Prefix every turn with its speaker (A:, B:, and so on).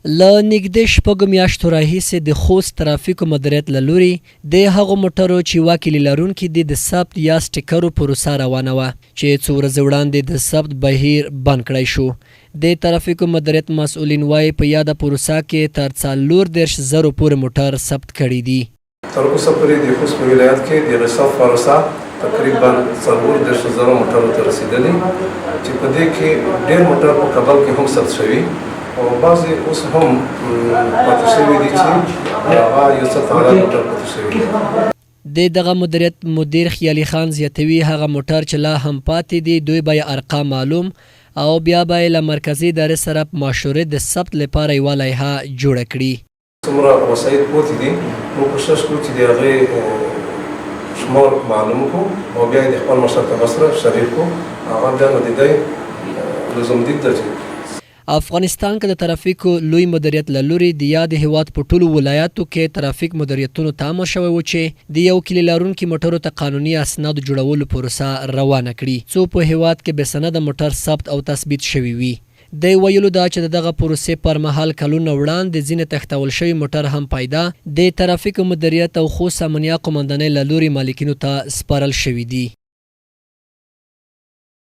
A: له نږدې شپږو میاشتو راهیسې د خوست ترافیکو مدیریت له لوري د هغو موټرو چې یوه کیلي لرونکي دي د ثبت یا سټیکرو پروسه روانه وه چې څو ورځې وړاندې د ثبت بهیر بند کړای شو. د ترافیکو مدیریت مسؤلین وايي په یاده پروسه کې تر 34 زرو پورې موټر ثبت کړي دي.
B: تر اوسه پورې د خوست په ولایت کې د غصب پروسه تقریبا 34 زرو موټرو ته رسېدلې چې په دې کې ډېر موټر په کابل کې هم ثبت شوي او بعضې اوس هم پاتې شوي دي چې هغه یو څه تعداد موټر پاتې شوي دي.
A: د دغه مدیریت مدیر خیالي خان زیاتوي، هغه موټر چې لا هم پاتې دي، دوی به یې ارقام معلوم او بیا به یې له مرکزي ادارې سره په مشورې د ثبت لپاره یوه لایحه جوړه کړي.
B: څومره وسایط پوتې دي، موږ کوشش کوو چې د هغې شمار معلوم کړو او بیا یې د خپل مشرتابه سره شریک کړو، هغه بیا نو د دی لزوم دید ده چې.
A: افغانستان کې د ترافیکو لوی مدیریت له لوري د یاد هېواد په ټولو ولایاتو کې ترافیک مدیریتونو ته امر شوی و چې د یو کیلي لرونکي موټرو ته قانوني اسنادو جوړولو پروسه روانه کړي څو په هېواد کې بې سنده موټر ثبت او تثبیت شوي وي. د ویلو ده چې د دغه پروسې پر مهال کلونه وړاندې ځینې تښتول شوي موټر هم پیدا، د ترافیکو مدیریت او خوست امنیه قوماندانۍ له لوري مالکینو ته سپارل شوي دي.